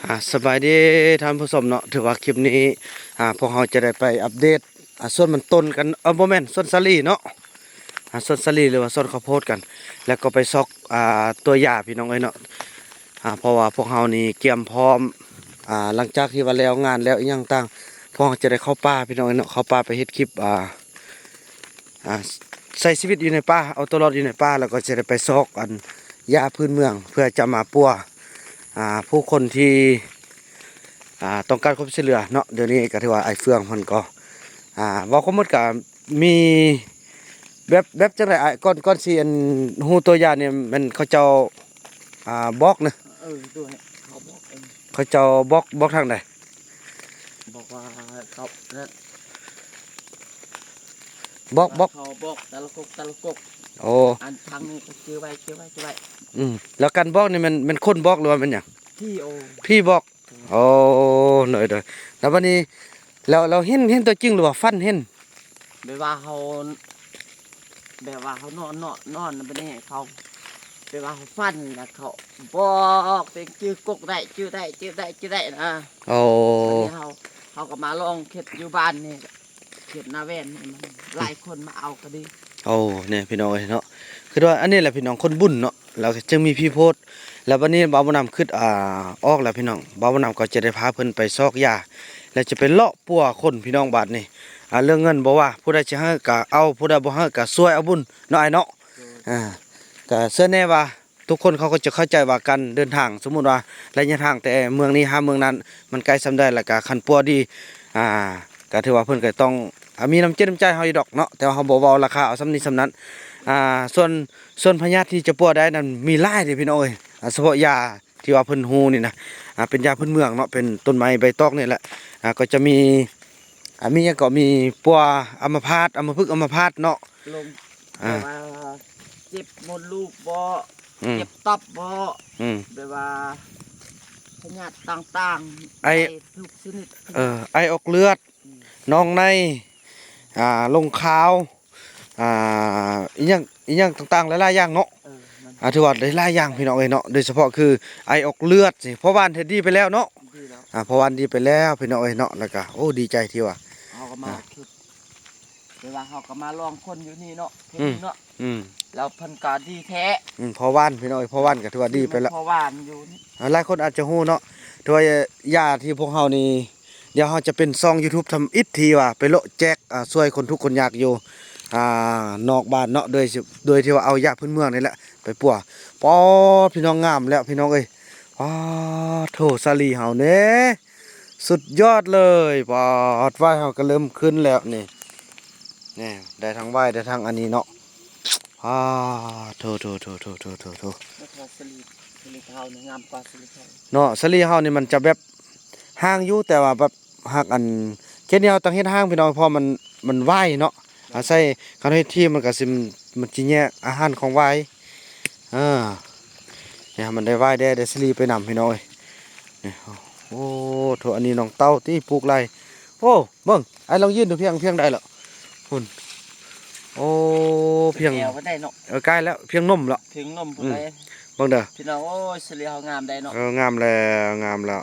ອ່າ ສະບາຍດີທ່ານຜູ້ຊົມເນາະ, ຖືວ່າຄລິບນີ້ ອ່າ ພວກເຮົາຈະໄດ້ໄປອັບເດດ ອ່າ ສວນມັນຕົ້ນກັນ, ເອີ ບໍ່ແມ່ນ ສວນສາລີເນາະ, ອ່າ ສວນສາລີ ຫຼືວ່າສວນເຂົ້າໂພດກັນ, ແລ້ວກໍໄປຊອກ ອ່າ ຕົວຢາພີ່ນ້ອງເອີຍເນາະ. ອ່າ ເພາະວ່າພວກເຮົານີ້ກຽມພ້ອມ ອ່າ ຫຼັງຈາກທີ່ວ່າແລ້ວງານແລ້ວອີ່ຫຍັງຕ່າງ ພວກເຮົາຈະໄດ້ເຂົ້າປ່າພີ່ນ້ອງເອີຍເນາະ, ເຂົ້າປ່າໄປເຮັດຄລິບ ອ່າ ອ່າ ໃຊ້ຊີວິດຢູ່ໃນປ່າ, ເອົາຕົວລອດຢູ່ໃນປ່າ, ແລ້ວກໍຈະໄດ້ໄປຊອກອັນຢາພື້ນເມືອງ ເພື່ອຈະມາປົວ ອ່າ ຜູ້ຄົນທີ່ ອ່າ ຕ້ອງການຄວາມຊ່ວຍເຫຼືອເນາະ. ດຽວນີ້ກໍຖືວ່າອ້າຍເຟືອງເພິ່ນກໍ ອ່າ ເວົ້າຄວາມໝົດກໍມີແບບ ແບບຈັ່ງໃດອ້າຍ? ກ່ອນ ກ່ອນຊິອັນຮູ້ຕົວຢານີ້ແມ່ນເຂົາເຈົ້າ ອ່າ ບອກນະ? ເອີ ໂດຍ ເຂົາບອກເອງ. ເຂົາເຈົ້າບອກ ບອກທາງໃດ? ບອກວ່າເຂົາ ບອກ ບອກ ເຂົາບອກແຕ່ລະກົກ ແຕ່ລະກົກ. ໂອ້ ອັນທາງນີ້ກໍຈື່ໄວ້ ຈື່ໄວ້ ຈື່ໄວ້. ອືມ ແລ້ວການບອກນີ້ແມ່ນ ແມ່ນຄົນບອກ ຫຼືວ່າແມ່ນຫຍັງ? ຜີ ໂອ ຜີບອກ. ໂອ້ ໂດຍ ໂດຍ. ແລ້ວບັດນີ້ ແລ້ວ ແລ້ວເຫັນ ເຫັນຕົວຈິງ ຫຼືວ່າຝັນເຫັນ? ແບບວ່າເຮົາ ແບບວ່າເຮົານອນ ນອນ ນອນ ແລ້ວບັດນີ້ເຂົາ ແບບວ່າເຮົາຝັນ ແລ້ວເຂົາບອກເປັນຈື່ກົກໄດ້ ຈື່ໄດ້ ຈື່ໄດ້ ຈື່ໄດ້ນະ. ໂອ້ ບັດນີ້ເຮົາ ເຮົາກໍມາລອງເຮັດຢູ່ບ້ານນີ້ ເຂດນາແວ່ນນີ້ ມັນຫຼາຍຄົນມາເອົາກໍດີ. ໂອ້ ນີ້ພີ່ນ້ອງເອີຍເນາະ, ຄືວ່າອັນນີ້ແຫຼະພີ່ນ້ອງ ຄົນບຸນເນາະ ແລ້ວກໍຈຶ່ງມີຜີໂພດ. ແລ້ວບັດນີ້ບ່າວບຸນນຳຄິດ ອ່າ ອອກແລ້ວພີ່ນ້ອງ, ບ່າວບຸນນຳກໍຈະໄດ້ພາເພິ່ນໄປຊອກຢາ ແລ້ວຈະໄປເລາະປົວຄົນພີ່ນ້ອງ. ບາດນີ້ ອ່າ ເລື່ອງເງິນບໍ່ວ່າ ຜູ້ໃດຊິໃຫ້ກໍເອົາ ຜູ້ໃດບໍ່ໃຫ້ກໍຊ່ວຍເອົາບຸນເນາະອ້າຍເນາະ. ໂດຍ ອ່າ ກໍເຊື່ອແນ່ວ່າ ທຸກຄົນເຂົາກໍຈະເຂົ້າໃຈວ່າການເດີນທາງ ສົມມຸດວ່າໄລຍະທາງແຕ່ເມືອງນີ້ຫາເມືອງນັ້ນ ມັນໄກສ່ຳໃດ ແລ້ວກະຄັນປົວດີ ອ່າ ກະຖືວ່າເພິ່ນກໍຕ້ອງ ອ່າ ມີນ້ຳຈິດນ້ຳໃຈເຮົາຢູ່ດອກເນາະ, ແຕ່ວ່າເຮົາບໍ່ເວົ້າລາຄາເອົາສ່ຳນີ້ສ່ຳນັ້ນ. ອ່າ ສ່ວນ ສ່ວນພະຍາດທີ່ຈະປົວໄດ້ນັ້ນມີຫຼາຍເດ້ພີ່ນ້ອງເອີຍ, ອ່າ ສະເພາະຢາທີ່ວ່າເພິ່ນຮູ້ນີ້ນະ ອ່າ ເປັນຢາພື້ນເມືອງເນາະ, ເປັນຕົ້ນໄມ້ໃບຕອກນີ້ແຫຼະ. ອ່າ ກໍຈະມີ ອ່າ ມີຫຍັງກໍມີປົວອຳມະພາດ ອຳມະພຶກ ອຳມະພາດເນາະ. ລົງ ອ່າ ແບບວ່າເຈັບມົດລູກບໍ ອືມ ເຈັບຕັບບໍ ອືມ ແບບວ່າພະຍາດຕ່າງໆ ໄອ ໄອທຸກຊະນິດ ເອີ ໄອອອກເລືອດ ອືມ ໜອງໃນ ອ່າ ລົງຂາວ ອ່າ ອີ່ຫຍັງ ອີ່ຫຍັງຕ່າງໆຫຼາຍໆຢ່າງເນາະ. ເອີ ມັນ ອ່າ ຖືວ່າໄດ້ຫຼາຍຢ່າງພີ່ນ້ອງເອີຍເນາະ, ໂດຍສະເພາະຄືໄອອອກເລືອດນີ້ ເພາະວ່າອັນດີໄປແລ້ວເນາະ ດີແລ້ວ ອ່າ ເພາະວ່າອັນດີໄປແລ້ວພີ່ນ້ອງເອີຍເນາະ. ແລ້ວກະ ໂອ້ ດີໃຈທີ່ວ່າ ເຮົາກໍມາ ອ່າ ຄື ແຕ່ວ່າເຮົາກໍມາລອງຄົນຢູ່ນີ້ເນາະ ຄົນ ອືມ ນີ້ເນາະ ອືມ ແລ້ວເພິ່ນກໍດີແທ້ ອືມ ພໍ່ຫວານພີ່ນ້ອງເອີຍ, ພໍ່ຫວານກໍຖືວ່າດີໄປແລ້ວ ພໍ່ຫວານຢູ່ນີ້ ອ່າ ຫຼາຍຄົນອາດຈະຮູ້ເນາະ ຖືວ່າຢາທີ່ພວກເຮົານີ້ ດຽວເຮົາຈະເປັນຊ່ອງຢູທູບທຳອິດທີ່ວ່າໄປເລາະແຈກ ອ່າ ຊ່ວຍຄົນທຸກຄົນຍາກຢູ່ ອ່າ ນອກບ້ານເນາະ ໂດຍ ໂດຍທີ່ວ່າເອົາຢາພື້ນເມືອງນີ້ແຫຼະໄປປົວ. ປາດ ພີ່ນ້ອງ ງາມແລ້ວພີ່ນ້ອງເອີຍ, ປາດໂທ້ ສາລີເຮົາເນ ສຸດຍອດເລີຍ. ປາດ ຫວ້າຍເຮົາກໍເລີ່ມຂຶ້ນແລ້ວນີ້ ນີ້ ໄດ້ທັງຫວ້າຍ ໄດ້ທັງອັນນີ້ເນາະ. ປາດໂທ້ໆໆໆໆ ແລ້ວກໍສາລີ ສາລີເຮົານີ້ງາມກວ່າສາລີເຮົາເນາະ. ສາລີເຮົານີ້ມັນຈະແບບຫ່າງຢູ່ ແຕ່ວ່າແບບຫາກອັນ ເຂດນີ້ເຮົາຕ້ອງເຮັດຫ່າງພີ່ນ້ອງ ເພາະມັນ ມັນຫວ້າຍເນາະ. ອາໄສຄັນເຮັດທີ່ມັນກໍຊິ ມັນຊິແຍກອາຫານຂອງຫວ້າຍ ເອີ ນີ້ມັນໄດ້ຫວ້າຍແດ່ ໄດ້ສາລີໄປນຳພີ່ນ້ອງເອີຍ. ນີ້ ໂອ້ ໂທ້ ອັນນີ້ນ້ອງເຕົ້າຕິ ປູກຫຼາຍ. ໂອ້ ເບິ່ງ ອ້າຍລອງຢືນດູພຽງ ພຽງໃດລະ ພຸ້ນ. ໂອ້ ພຽງ ແອວກໍໄດ້ເນາະ ເອີ ໃກ້ແລ້ວ ພຽງນົມລະ ພຽງນົມ ອືມ ພຸ້ນເດ້ ເບິ່ງເດີ ພີ່ນ້ອງ. ໂອ້ຍ ສາລີເຮົາງາມໄດ໋ເນາະ ເອີ ງາມແລ້ວ ງາມແລ້ວ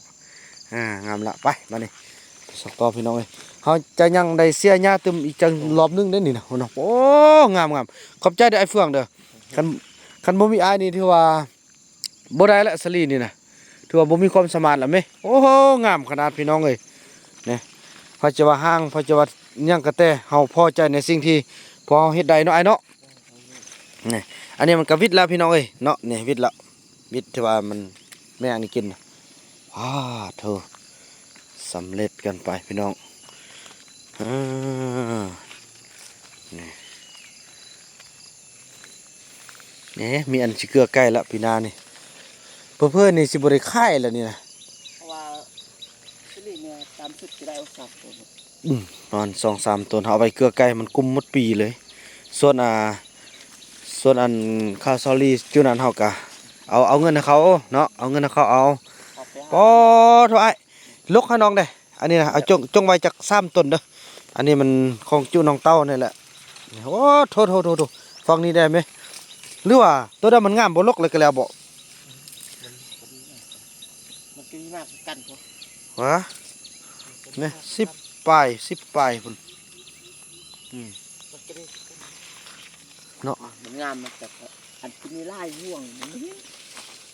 ອ່າ ງາມລະ. ໄປ ບາດນີ້ ສອກຕໍ່ພີ່ນ້ອງເອີຍ, ເຮົາຈະຍັງໄດ້ເສຍຫຍ້າຕື່ມອີກຈັກ ໂອ້ ລອບໜຶ່ງເດ້ນີ້ນະ. ໂອ້ ງາມໆ ຂອບໃຈເດີອ້າຍເຟືອງເດີ. ຄັນ ຄັນບໍ່ມີອ້າຍນີ້ຖືວ່າ ບໍ່ໄດ້ລະ ສາລີນີ້ນະ ຖືວ່າບໍ່ມີຄວາມສາມາດລະເມ. ໂອ້ໂຫ ງາມຂະໜາດພີ່ນ້ອງເອີຍ. ນີ້ ໃຜຈະວ່າຮ້າງ ໃຜຈະວ່າຫຍັງກະແຕ່ ເຮົາພໍໃຈໃນສິ່ງທີ່ພວກເຮົາເຮັດໄດ້ເນາະ ອ້າຍເນາະ. ນີ້ ອັນນີ້ມັນກະຫວິດແລ້ວພີ່ນ້ອງເອີຍເນາະ, ນີ້ຫວິດແລ້ວ ຫວິດທີ່ວ່າມັນແມ່ອັນນີ້ກິນ. ອ້າໂທ້ ສຳເລັດກັນໄປພີ່ນ້ອງ. ເອີ ນີ້ ນີ້ ມີອັນຊິເກືອໄກ່ລະປີໜ້ານີ້. ເຜີໆນີ້ຊິບໍ່ໄດ້ຂາຍລະນີ້ນະ. ເພາະວ່າສາລີນີ້ຕາມສຸດຊິໄດ້ສາມໂຕ. ອືມ ປະມານສອງສາມໂຕ. ເຮົາເອົາໄວ້ເກືອໄກ່ມັນກຸ້ມໝົດປີເລີຍ. ສ່ວນ ອ່າ ສ່ວນອັນຄາວສາລີຈຸນັ້ນເຮົາກະເອົາ ເອົາເງິນໃຫ້ເຂົາເນາະ, ເອົາເງິນໃຫ້ເຂົາເອົາ. ເອົາໄປຫາ ປອໂທ້ ອ້າຍ ຫຼົກໃຫ້ນ້ອງແດ່. ອັນນີ້ນະ ເອົາ ຈົງ ຈົງໄວ້ຈັກສາມຕົ້ນເດີ. ອັນນີ້ມັນຂອງຈຸນ້ອງເຕົ້ານີ້ແຫຼະ. ໂອ້ ໂທ້ໆໆໆ ຝັ່ງນີ້ໄດ້ເມ ຫຼືວ່າໂຕໃດມັນງາມບໍ່ ຫຼົກເລີຍກະແລ້ວບໍ? ມັນກໍມີມາຄືກັນພຸ້ນ ຫວາ ນີ້ ສິບປາຍ ສິບປາຍພຸ້ນ ອືມ ມັນກໍໄດ້ຄືກັນ ເນາະ ມັນງາມ ມັນກໍ ອັນທີ່ມີຫຼາຍຫ່ວງ ມັນມີ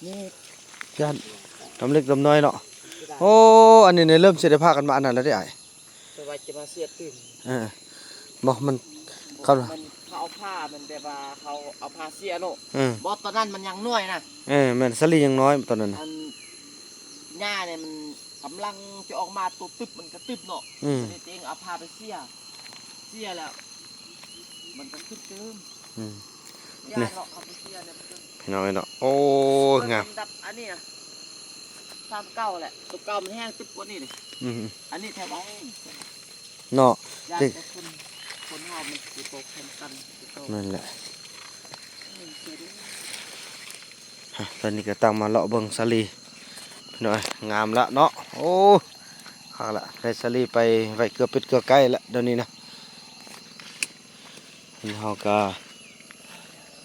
ນີ້ ຢ້ານ ດຳເລັກດຳນ້ອຍເນາະ ໂອ້ ອັນນີ້ນີ້ເລີ່ມຊິໄດ້ພາກັນມາອັນນັ້ນແລ້ວເດ້ອ້າຍ ແຕ່ວ່າຈະມາເສຍຕື່ມ ເອີ ບໍ່ ມັນ ເຂົາ ມັນ ເຂົາເອົາຜ້າ ມັນແບບວ່າເຂົາເອົາຜ້າເສຍເນາະ ເອີ ບໍ່ ຕອນນັ້ນມັນຍັງນ້ອຍນະ ເອີ ແມ່ນ ສາລີຍັງນ້ອຍຕອນນັ້ນນະ ອັນຫຍ້ານີ້ມັນກຳລັງຈະອອກມາ ໂຕຕຶບມັນກະຕຶບເນາະ ອືມ ສາລີຕົວເອງເອົາຜ້າໄປເສຍ ເສຍແລ້ວ ມັນກໍຂຶ້ນຕື່ມ ອືມ ຢ້ານເນາະ ເອົາໄປເສຍແລ້ວ ພີ່ນ້ອງເອີຍເນາະ ໂອ້ ງາມ ອັນນີ້ນະ ສາມເກົ້າແຫຼະ ຕົວເກົ່າມັນແຮງຕຶບກວ່ານີ້ເດ້ ອືມ ອັນນີ້ແທ້ວ່າ ເນາະ ຢ້ານແຕ່ຄົນ ຄົນເຮົາມັນຊິບໍ່ແຂງກັນຄືເກົ່າ ແມ່ນແຫຼະ ອືມ ເສຍເດ້ ຮະ ຕອນນີ້ກໍຕັ້ງມາເລາະເບິ່ງສາລີ ພີ່ນ້ອງເອີຍ ງາມລະເນາະ ໂອ້ ຄັກລະ ໄດ້ສາລີໄປໄວ້ເກືອເປັດເກືອໄກ່ລະດຽວນີ້ນະ ນີ້ເຮົາກໍ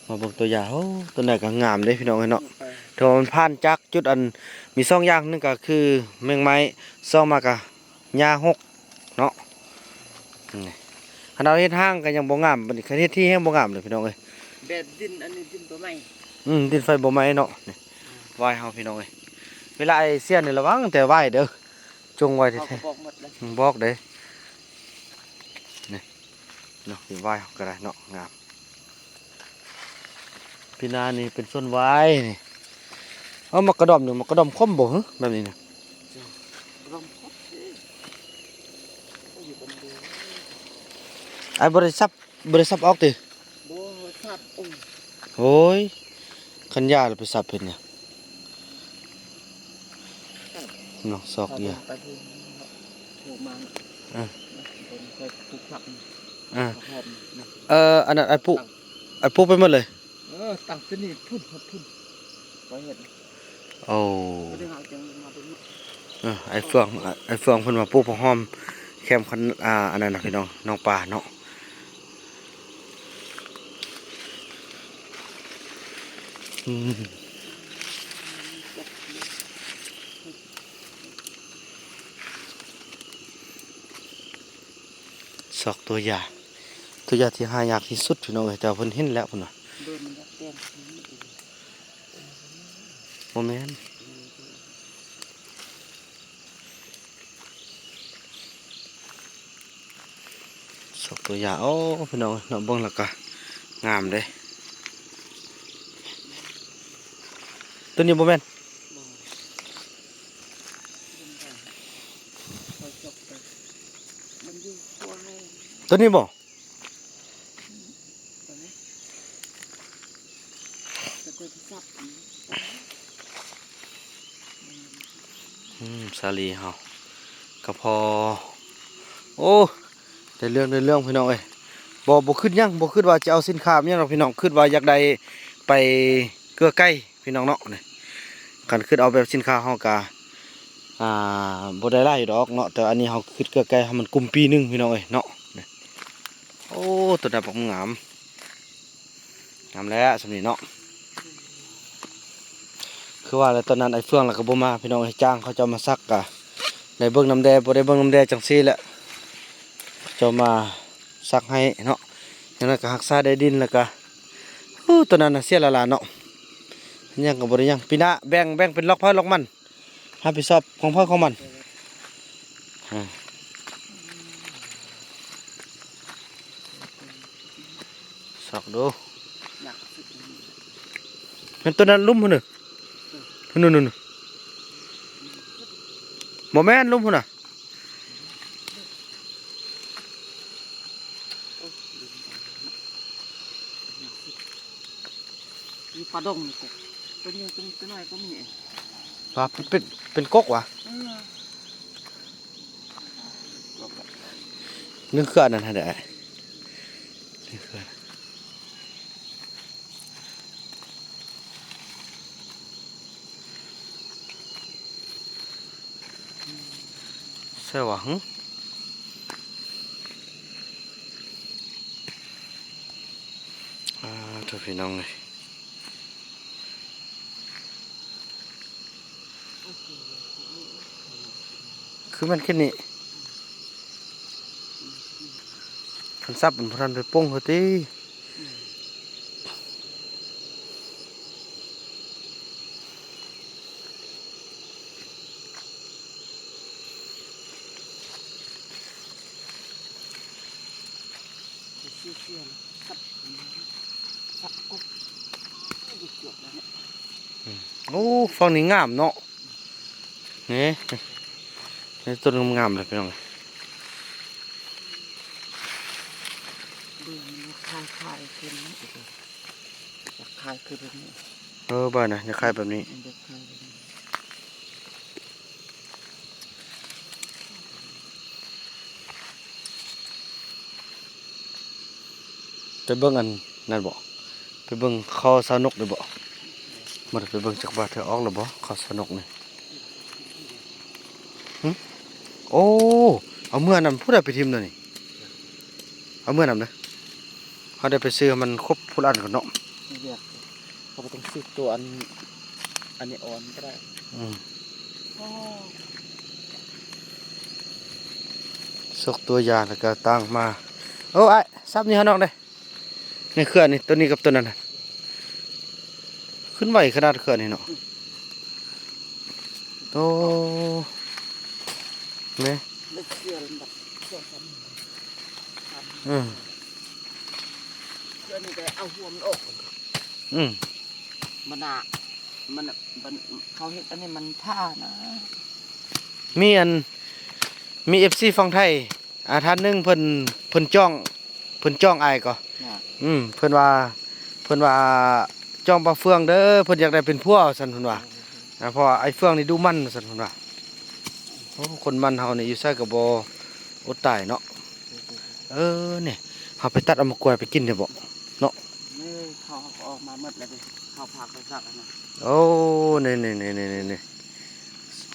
ມາເບິ່ງຕົວຢ່າງ ໂອ້ ຕົວໃດກໍງາມເດ້ພີ່ນ້ອງເອີຍເນາະ ເອີ ຖືວ່າມັນຜ່ານຈາກຈຸດອັນມີສອງຢ່າງ ໜຶ່ງກໍຄືແມງໄມ້ ສອງມາກໍຫຍ້າຫົກເນາະ ນີ້ ຄັນເຮົາເຮັດຫ້າງກໍຍັງບໍ່ງາມ ບັດນີ້ຄັນເຮັດທີ່ແຮງບໍ່ງາມເລີຍພີ່ນ້ອງເອີຍ ແບບດິນ ອັນນີ້ດິນບໍ່ໄໝ້ ອືມ ດິນໄຟບໍ່ໄໝ້ເນາະ ນີ້ ອືມ ຫວ້າຍເຮົາພີ່ນ້ອງເອີຍ ເວລາອ້າຍເສຍນີ້ລະວັງແຕ່ຫວ້າຍເດີ ຈົ່ງໄວ້ແທ້ໆ ບອກໝົດເລີຍ ອືມ ບອກເດ້ ນີ້ເນາະ ຫວ້າຍເຮົາກໍໄດ້ເນາະ ງາມ ປີໜ້ານີ້ເປັນສວນຫວ້າຍນີ້ ເອົາໝາກກະດອມນີ້ ໝາກກະດອມຂົມບໍ່ ແບບນີ້ນະ ອ້າຍບໍ່ໄດ້ສັບ ບໍ່ໄດ້ສັບອອກຕິ ບໍ່ສັບ ໂອ້ຍ ໂອ້ຍ ຄັນຢາລະໄປສັບເຮັດຫຍັງ ເນາະ ຊອກຢາ ເອີ ເອີ ອັນນັ້ນອ້າຍປູກ ອ້າຍປູກໄປໝົດເລີຍ ເອີ ຕັ້ງແຕ່ນີ້ພຸ້ນຮອດພຸ້ນ ຂ້ອຍເຫັນ ໂອ້ ເອີ ອ້າຍເຟືອງ ອ້າຍເຟືອງເພິ່ນມາປູກຜັກຫອມແຄມ ອາ ອັນນັ້ນນະພີ່ນ້ອງ ນ້ອງປາເນາະ ອືມ ຊອກຕົວຢາ ຕົວຢາທີ່ຫາຍາກທີ່ສຸດພີ່ນ້ອງເອີຍ ແຕ່ວ່າເພິ່ນເຫັນແລ້ວເພິ່ນວ່າ ບໍ່ແມ່ນ ຊອກຕົວຢາ ໂອ້ ພີ່ນ້ອງເນາະ ເບິ່ງແລ້ວກະງາມເດ້ ຕົວນີ້ບໍ່ແມ່ນ ຕົວນີ້ບໍ່? ອືມ ສາລີເຮົາກໍພໍ ໂອ້ ໄດ້ເລື່ອງ ໄດ້ເລື່ອງພີ່ນ້ອງເອີຍ ບໍ່ ບໍ່ຄິດຫຍັງ ບໍ່ຄິດວ່າຈະເອົາສິນຄ້າຫຍັງດອກພີ່ນ້ອງ ຄິດວ່າຢາກໄດ້ໄປເກືອໄກ່ ພີ່ນ້ອງເນາະ ນີ້ ຄັນຄິດເອົາແບບສິນຄ້າເຮົາກະ ອ່າ ບໍ່ໄດ້ຫຼາຍຢູ່ດອກເນາະ ແຕ່ອັນນີ້ເຮົາຄິດເກືອໄກ່ໃຫ້ມັນກຸ້ມປີໜຶ່ງພີ່ນ້ອງເອີຍເນາະ ນີ້ ໂອ້ ຕົວໃດບັກງາມ ງາມແລ້ວສ່ຳນີ້ເນາະ ຄືວ່າແຫຼະ ຕອນນັ້ນໄອ້ເຟືອງລະກະບໍ່ມາພີ່ນ້ອງເອີຍ ຈ້າງເຂົາເຈົ້າມາສັກກະໄດ້ເບິ່ງນຳແດ່ ບໍ່ໄດ້ເບິ່ງນຳແດ່ຈັ່ງຊີ້ແຫຼະ ເຂົາເຈົ້າມາສັກໃຫ້ເນາະ ຢ່າງນັ້ນກະຮັກສາໄດ້ດິນລະກະ ໂອ້ ຕອນນັ້ນນະເສຍລະລານເນາະ ຫຍັງກະບໍ່ໄດ້ຫຍັງ ປີໜ້າແບ່ງ ແບ່ງເປັນລັອກໃຜລັອກມັນ ຮັບຜິດຊອບຂອງໃຜຂອງມັນ ອາ ຊອກດູ ແມ່ນຕົວນັ້ນລຸ່ມພຸ້ນເດີ ພຸ້ນ ພຸ້ນ ພຸ້ນ ບໍ່ແມ່ນລຸ່ມພຸ້ນນະ ຢູ່ປ່າດົງນີ້ກໍ ຕົວນີ້ ຕົວນີ້ ຕົວນ້ອຍກໍມີ ວ່າເປັນ ເປັນ ເປັນກົກຫວາ ອືມ ໜຶ່ງຄືອັນນັ້ນຫັ້ນແຫຼະ ໜຶ່ງຄື ໃຊ່ຫວາ ຫຶ ອາ ໂທ້ ພີ່ນ້ອງເອີຍ ໂອ້ໂຫ ຄືແມ່ນເຂດນີ້ ຄັນສັບມັນບໍ່ທັນໄປປົງເຂົາຕິ. ອືມ ໂອ້ ຝັ່ງນີ້ງາມເນາະ ນີ້ ນີ້ຕົ້ນງາມໆເລີຍພີ່ນ້ອງ. ເບິ່ງມັນຄາຍໆຂຶ້ນ ຢາກຄາຍຄືແບບນີ້ ເອີ ບາດນະ ຢາກຄາຍແບບນີ້ ຢາກຄາຍແບບນີ້. ໄປເບິ່ງອັນນັ້ນບໍ່? ໄປເບິ່ງຄໍສາວນົກນີ້ບໍ່? ບໍ່ໄດ້ໄປເບິ່ງຈັກບາດເທື່ອ. ອອກແລ້ວບໍ່ ເຂົ້າສາວນົກນີ້? ຫື? ໂອ້ ເອົາເມືອນຳ ຜູ້ໃດໄປຖິ້ມແລ້ວນີ້? ເອົາເມືອນຳເດີ ເຮົາໄດ້ໄປຊື້ໃຫ້ມັນຄົບຜູ້ລະອັນກ່ອນເນາະ. ເຮົາບໍ່ຕ້ອງຊື້ຕົວອັນ ອັນນີ້ອ່ອນກໍໄດ້. ອືມ ໂອ້ ຊອກຕົວຢາແລ້ວກໍຕັ້ງມາ. ໂອ້ ອ້າຍ ສັບນີ້ໃຫ້ນ້ອງເດ້. ໃນເຄືອນີ້ ຕົວນີ້ກັບຕົວນັ້ນນະ ຂຶ້ນໄວຂະໜາດເຄືອນີ້ເນາະ. ໂອ້ ແມ່ນ ເຄືອນີ້ໄດ້ເອົາຫົວມັນອອກ. ອືມ ມັນນະ ມັນ ມັນ ເຂົາເຮັດອັນນີ້ມັນຖ້ານະ. ມີອັນ ມີເອັຟຊີຝັ່ງໄທ ອ່າ ທ່ານໜຶ່ງເພິ່ນ ເພິ່ນຈ້ອງ ເພິ່ນຈ້ອງອ້າຍກໍ ອືມ ເພິ່ນວ່າ ເພິ່ນວ່າຈ້ອງບ່າວເຟືອງເດີ ເພິ່ນຢາກໄດ້ເປັນຜົວວ່າຊັ້ນ ເພິ່ນວ່າ. ເອີ ອ່າ ເພາະວ່າອ້າຍເຟືອງນີ້ດຸໝັ່ນວ່າຊັ້ນ ເພິ່ນວ່າ. ໂອ້ ຄົນບ້ານເຮົານີ້ຢູ່ໃສກໍບໍ່ອົດຕາຍເນາະ. ເອີ ນີ້ ເຮົາໄປຕັດເອົາໝາກກ້ວຍໄປກິນໄດ້ບໍ່ເນາະ? ນີ້ ເຂົ້າເຮົາກໍອອກມາໝົດແລ້ວເດ້ ເຂົ້າຜັກໄປສັກອັນນັ້ນ. ໂອ້ ນີ້ໆໆ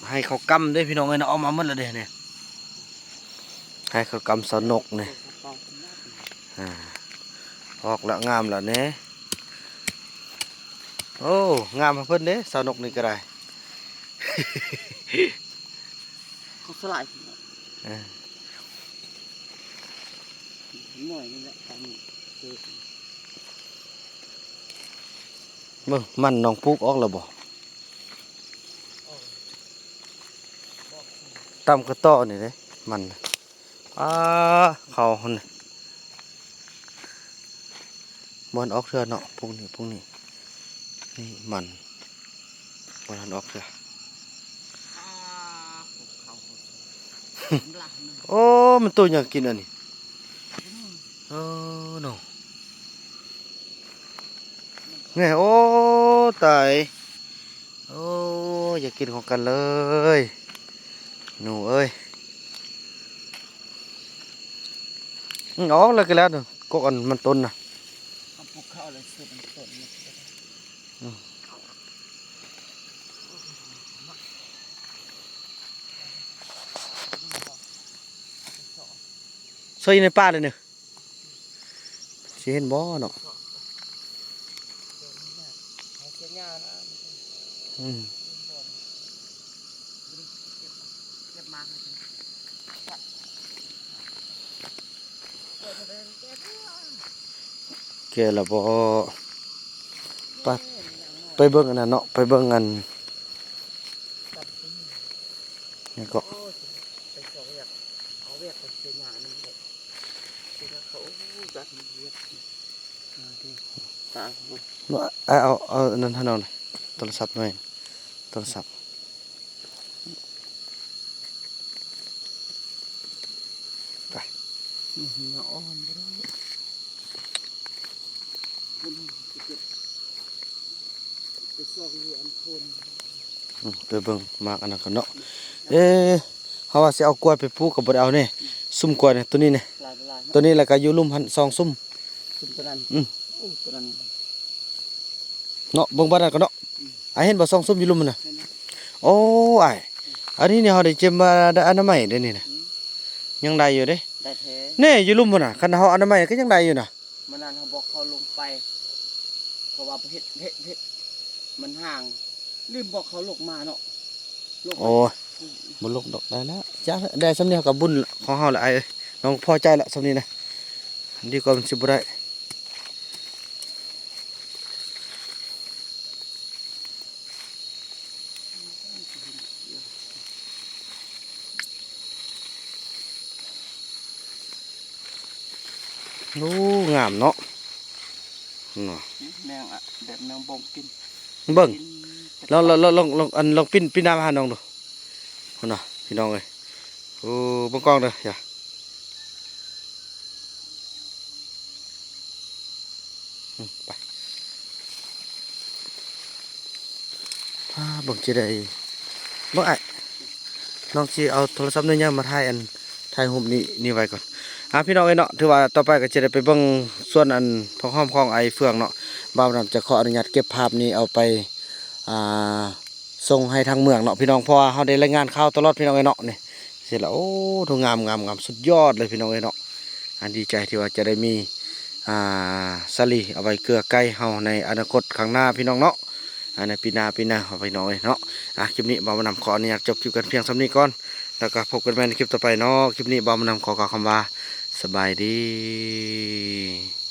ໆ ໄຮ່ເຂົ້າກຳເດ້ພີ່ນ້ອງເອີຍເນາະ ອອກມາໝົດແລ້ວເດ້ນີ້. ໄຮ່ເຂົ້າກຳສາວນົກນີ້ ອ່າ ອອກລະ ງາມລະແນ່. ໂອ້ ງາມໃຫ້ເພິ່ນເດ້ ສາວນົກນີ້ກໍໄດ້. ເຂົາສະຫຼາຍ ເອີ ໜ້ອຍນີ້ແຫຼະ ເບິ່ງ ມັນນ້ອງປູກອອກແລ້ວບໍ່? ຕຳກະຕໍນີ້ເດ້ ມັນ ອ່າ ເຂົ້າຫັ້ນ ບໍ່ທັນອອກເທື່ອເນາະ. ພວກນີ້ ພວກນີ້ ນີ້ມັນ ບໍ່ທັນອອກເທື່ອ. ໂອ້ ມັນໂຕຫຍັງກິນອັນນີ້? ເອີເນາະ ແນ່ ໂອ້ ຕາຍ. ໂອ້ ຢາກກິນຂອງກັນເລີຍ ໜູເອີຍ. ອືມ ອອກແລ້ວກໍແລ້ວ ກົກອັນມັນຕົ້ນນະ ເຮົາປູກເຂົ້າແລ້ວຊື້ມັນຕົ້ນ. ອືມ ໃສ່ຢູ່ໃນປ່າເລີຍນີ້. ຊິເຫັນບໍ່ເນາະ? ອືມ ແກ່ແລ້ວບໍ່? ໄປ ໄປເບິ່ງອັນນັ້ນເນາະ ໄປເບິ່ງອັນ ນີ້ກໍ ໄປຊອກວຽກ ເອົາວຽກໄປເສຍຫຍ້ານັ້ນແຫຼະ. ເວລາເຂົາ ໂອ້ຍ ຈັກມັນວຽກ ຕາ ເອົາ ເອົາອັນນັ້ນໃຫ້ນ້ອງ ໂທລະສັບໜ່ອຍ ໂທລະສັບ ໄປ ນີ້ ເຫຍື້ອອ່ອນເດ້. ໄປຊອກຢູ່ອັນໂພນ ອືມ ໄປເບິ່ງໝາກອັນນັ້ນກ່ອນເນາະ. ເອ ເຮົາວ່າຊິເອົາກ້ວຍໄປປູກກໍບໍ່ໄດ້ເອົານີ້ ຊຸມກ້ວຍນີ້ ໂຕນີ້ນີ້ ໂຕນີ້ ແລ້ວກໍຢູ່ລຸ່ມຫັ້ນສອງຊຸມ ຊຸມໂຕນັ້ນ ອືມ ໂອ້ ໂຕນັ້ນເນາະ ເບິ່ງບາດນັ້ນກ່ອນເນາະ. ອືມ ອ້າຍເຫັນບໍ່ ສອງຊຸມຢູ່ລຸ່ມຫັ້ນນະ? ໂອ້ ອ້າຍ ອັນນີ້ນີ້ເຮົາໄດ້ເຈັບມາໄດ້ອະນາໄມເດ້ນີ້ນະ ອືມ ຍັງໄດ້ຢູ່ເດ້ ໄດ້ແທ້ ນີ້ຢູ່ລຸ່ມພຸ້ນນະ ຄັນເຮົາອະນາໄມກໍຍັງໄດ້ຢູ່ນະ. ມື້ນັ້ນເຮົາບອກເຂົາລົງໄປ ເພາະວ່າເຮັດ ເຮັດ ເຮັດ ມັນຫ່າງ ລືມບອກເຂົາລົງມາເນາະ ລົງໄປ ໂອ້ຍ ບໍ່ລົກດອກ ໄດ້ແລ້ວ ຈ້າ ໄດ້ສ່ຳນີ້ເຮົາກໍບຸນຂອງເຮົາແລ້ວ ອ້າຍເອີຍ. ນ້ອງພໍໃຈລະສ່ຳນີ້ນະ ດີກວ່າມັນຊິບໍ່ໄດ້. ໂອ້ ງາມເນາະ ເນາະ ແມງອະ ແບບແມງບົງກິນ ເບິ່ງ ກິນ ລອງ ລອງ ລອງ ລອງ ອັນ ລອງປິ່ນ ປິ່ນໜ້າມາຫານ້ອງດູ ພຸ້ນນະ ພີ່ນ້ອງເອີຍ. ໂອ້ ເບິ່ງກ້ອງເດີ ຢ່າ ອືມ ໄປ ພາເບິ່ງຊິໄດ້ ເບິ່ງອ້າຍ ນ້ອງຊິເອົາໂທລະສັບໜ່ວຍໃຫຍ່ມາຖ່າຍ ອັນ ຖ່າຍຮູບນີ້ ນີ້ໄວ້ກ່ອນ. ອ່າ ພີ່ນ້ອງເອີຍເນາະ ຖືວ່າຕໍ່ໄປກໍຈະໄດ້ໄປເບິ່ງສວນ ອັນ ຜັກຫອມຂອງອ້າຍເຟືອງເນາະ. ບ່າວນຳຈະຂໍອະນຸຍາດເກັບພາບນີ້ເອົາໄປ ອ່າ ສົ່ງໃຫ້ທາງເມືອງເນາະ ພີ່ນ້ອງ ເພາະວ່າເຮົາໄດ້ລາຍງານຂ່າວຕະຫຼອດ ພີ່ນ້ອງເອີຍເນາະ. ນີ້ ເສັດແລ້ວ ໂອ້ ໂທ ງາມ ງາມ ງາມ ສຸດຍອດເລີຍ ພີ່ນ້ອງເອີຍເນາະ. ອັນ ດີໃຈທີ່ວ່າຈະໄດ້ມີ ອ່າ ສາລີເອົາໄວ້ເກືອໄກ່ເຮົາໃນອະນາຄົດຂ້າງໜ້າ ພີ່ນ້ອງເນາະ. ອ່າ ໃນປີໜ້າ ປີໜ້າເຮົາ ພີ່ນ້ອງເອີຍເນາະ. ອ່າ ຄລິບນີ້ບ່າວບຸນນຳຂໍອະນຸຍາດຈົບຄລິບກັນພຽງສ່ຳນີ້ກ່ອນ ແລ້ວກໍພົບກັນໃໝ່ໃນຄລິບຕໍ່ໄປເນາະ. ຄລິບນີ້ບ່າວບຸນນຳຂໍກ່າວຄຳວ່າ ສະບາຍດີ.